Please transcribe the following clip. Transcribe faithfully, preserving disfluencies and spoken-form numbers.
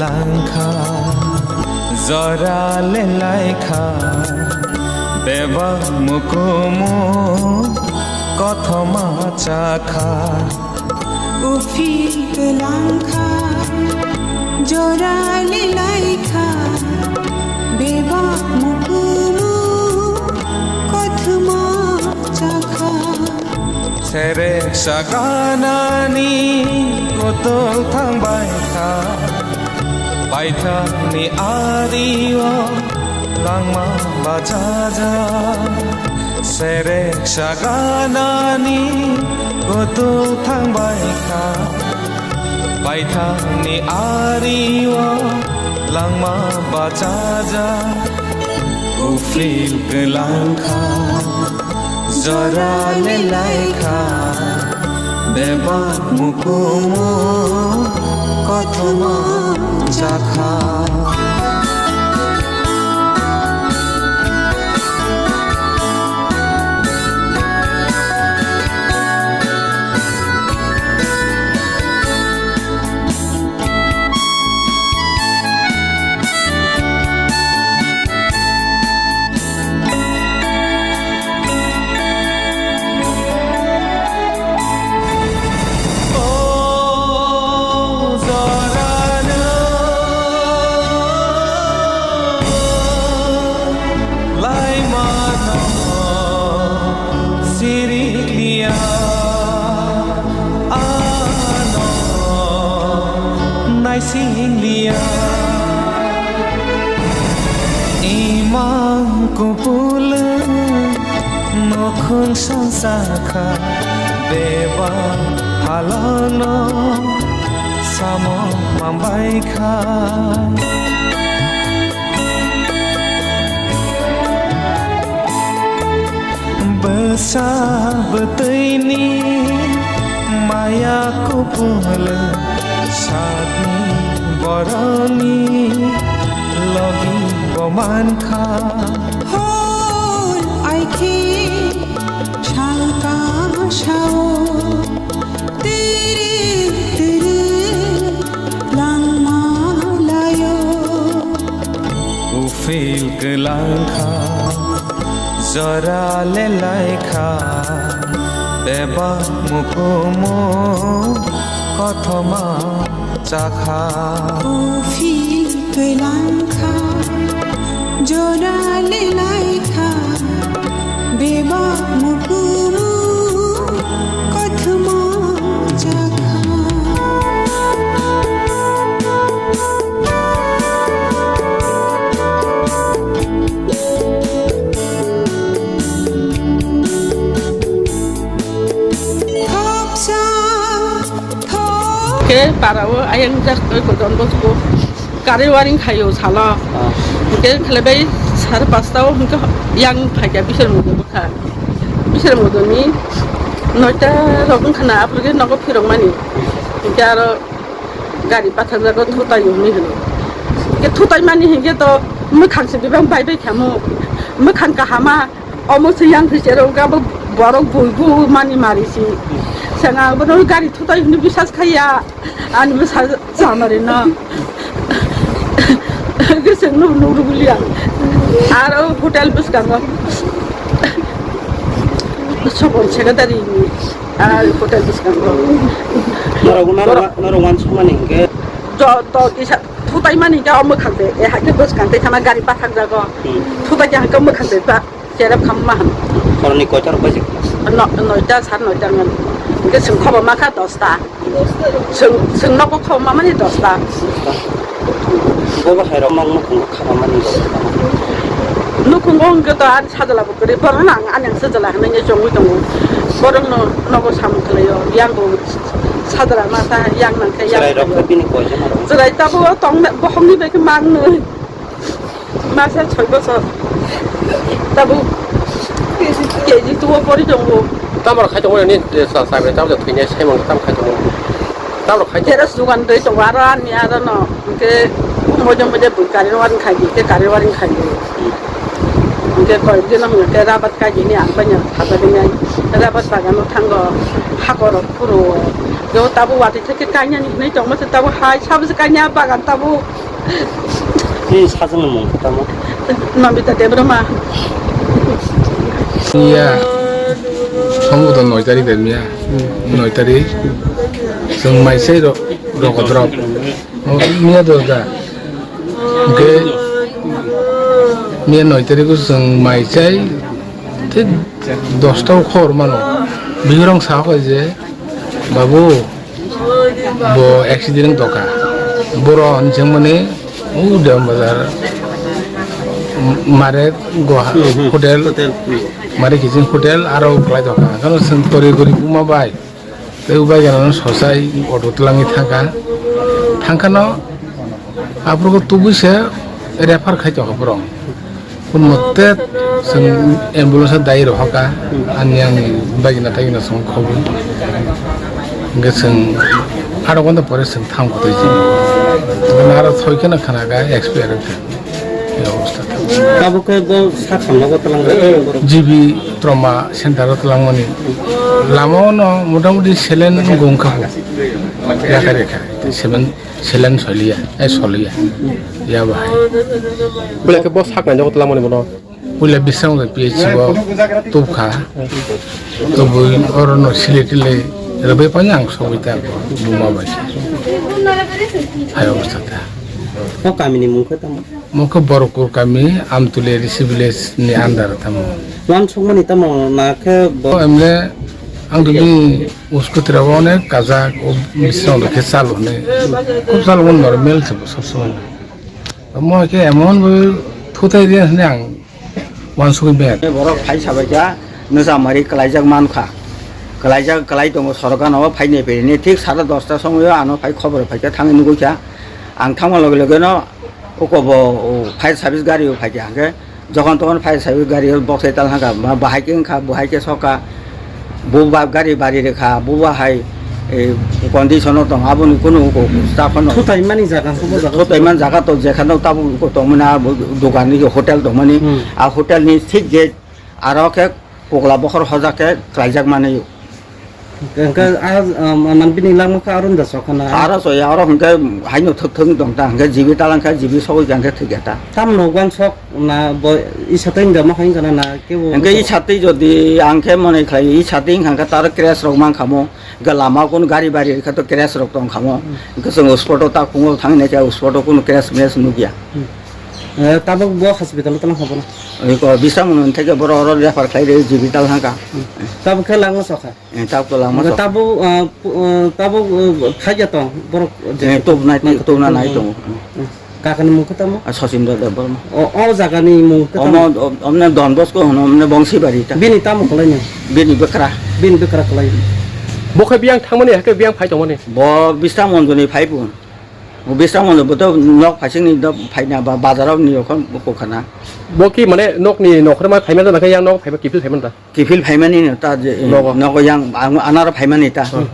Langkha, jora le laikha, bebak mukumu kothoma chakha. Uphil kwlangkha, jora le laikha, bebak mukumu kothoma chakha. Serek saganani kotol thangbai kha, paithakni ario langma bachaja. Serek saganani kotol thangbai kha, paithakni ario langma bachaja. Uphil kwlangkha, jora le laikha, bebak mukumu kothoma chakha. Laimano sirikliya, ano naisingliya. Imang kupulung nokhung sangsakha, beba halano samo mambaikha. Bwsa bwtwini maya kupulung sakni boroni logi bo mankha. Hor aikhe salka sao. Tiri tiri langma layo. Uphil kwlangkha, jora le laikha, bebak mukumu kothoma chakha. Uphil kwlangkha, jora le laikha, bebak mukumu kothoma chakha. Thopsa Ke parao ayang jak twi ko Don Bosco kari waring khaio salo. Ah. Ke khlaibai sar pasta o hwnkhe yang phaikha bisar mudo bwkha. Bisar mudo ni noita rok wngkha na aphuru khe nogo phirok mani. Hwnkhe aro gari pathak jago thutai hwnwi hwno. Ke thutai mani hwnkhe to mwkhang se bebak bai bai khamu. Mwkhang kahama. Omo se yang thwi cherok gabo borok bui bu mani mari si. Sanga bono gari thutai hwnwi bisas khaiya. Ani bwsa chamari no. Gosok nuk nuk rubulia. Aro hotel bwskango. Sobon secretary ni. Aro hotel bwskango. Norok, norok, norok wansukmani hwnkhe. Jo, to kisa thutai mani hwnkhe omo khante. E hakhe bwskang tei thana gari pathak jago. Hmm. Thutai khe hakhe omo khante ta. Cherep khamma han. Horni koitar baje? No, noita, sar noita ngan. Hingke chwng khobo ma kha dosta. Chwng, chwng nogo khobo ma mani dosta. Bo bahai rok nok nukhung kha ma mani dosta. Nukhung bo hingke to ar sajala bo kwrwi. Borok no ang ani ang sajala hinui chongwi tongo. Borok no nogo samung khlaio. Yang bo sajala ma sa yang nang khe yang. Chwrai rok khe bini koi jana rok. Chwrai tabo tong bohong ni bai khe mang nui. Masa soi bosor. Tabuk K G two o pori tongo. Tamar khai tongo ni sa sa bre tabuk thwinai sai mang tam khai tongo. Tamar khai tongo. Teras dukan dei tongo aro ani aro no. Ke moja moja bui kari waring khai di, ke kari waring khai di. Ke koi jeno hwnga ke rabat kai di ni ang panya thata de nai. Rabat bagan o thango hakoro phuru. Yo tabo watwi theke kainani hinwi tongma se tabo hai sabo se kaina bagan tabo. Ni sajwkni mung tamo? Nambita Debbarma. Iya. Sombudo noi tarik de miya. Noi tarik. Chwng mai sai ro-, rogo drop. O, miya do da. Hwnkhe miya noi tarik o chwng mai chai, tei dosta o khobor mano. Bihurong sa kha je, "Babu, bo accident doka." Boro hinjak mani, o Dam Bazar, mare go hotel, mare kiching hotel, aro kwlai doka. Kano chwng tori gori buma bai. Tei ubai ganano sosai auto twlangwi thangkha. Thangkhano aphuru tubui se refer khai tongkha borok. Kun mote chwng ambulance dai rohorkha. Ani, ani bagina tagina chwng khobwi. Hwnkhe chwng adha ghonta pore chwng thang kotoi jini. Hwnkhe aro soi kheno khana kha expire wngkha. Ei obostha. Tabuk khe bo sak samlago twlang borok. G B trauma center o twlangmani. Lama o no motamuti selen gongkha bo. Yakha rekha. Selen, selen soliya, ai soliya. Ya bahai. Puila khe bo sak nai nogo twlangmani bono. Puila bisang da P H C o tubkha. Tubui oro no sile tile rwbai phano ang sogwi ta buma bai. Hai obostha ta. O kamini mung khe tamo? Mokhe Borokpur kami, Amtuli A D C village ni under tamo. Uansukmani tamo na khe bo? O emle ang to bini uskuti rok onek kajak, o bising rok khe chalo hinwi. Khub chalo normal se bo sob somoi. Mo khe emon bo thutai riya hinwi ang uansukwi ber. Borok phai sabaikha, nwsamari kwlaijak mankha. Kwlaijak, kwlai tongo sorok gana o phaini phaini. Thik sara dosta somoi o ano phai khobor phaikha, thangwi nugwi kha. Ang thangma loge loge no Uko bo, o, fire service gari o phaikha hwnkhe, jokhon tokhon fire service gari o boksai tal hangkha, ba, bahai khe wngkha, buhai khe sokha, bo ba gari bari rwkha, bo ba hai, e, condition o tong, aboni kunu uko staff no. Thutaimani jaga, hubo jaga. Thutaiman jaga to jekhano tabuk uko tongmani, a, bo dogan ni hotel tongmani, Hmm. a hotel ni thik je aro khe pogla bokhor hojak khe khlaijak manwi. Hwnkhe a, um, man bini langma khe aro da sok khana. Aro so ya, aro hwnkhe haino thwk thwk tong ta, hwnkhe G B talang khe G B sogwi kha hwnkhe thwk ya ta. Tamno uansok na bo isa tei da ma hai kana na kebo Hwnkhe uansok. Isa tei jodi ang khe mone khlai isa tei hwnkha khe taro crash rok man khamo, hwnkhe lama o kunu gari bari rwkha to crash rok tong khamo. Hmm. Hwnkhe chwng spot o ta khungo thang nai khe spot o kunu crash mrash nukya. Hmm. Eh, tabuk bo hospital o tong kha bono? Oi ko, bisam theke boro oro refer khlai re G B tal hangka. Hmm. Tabuk khe langma sokha? Eh, tabuk to langma sokha. Tabuk, ah, pu-, ah, tabuk, ah, phai ya tong, borok Eh, tubnai, tubna nai tongo. Hmm. Kakani mung khe tamo? Ah, Sachin Debbarma. O, o jagani mung khe tamo? Omo, om-, omne Don Bosco hono, omne Bongsibari ta. Bini tamo kwlaino? Bini bwkra. Bini bwkra kwlai. Bo khe biyang thangmani, hakhe biyang phai tongmani? Bo Bisram Monjoni phai pun. Bo Bisram Monjoni bo to nok phaisingni do phaina ba, bazar ni okhon ko khana. Bo ki mane nokni nokhorma phaima da, nakhe yang nok phaiba kiphil phaima da? Kiphil phaimani no ta je, Nogo. Nogo yang ang, anaro phaimani ta. Hmm.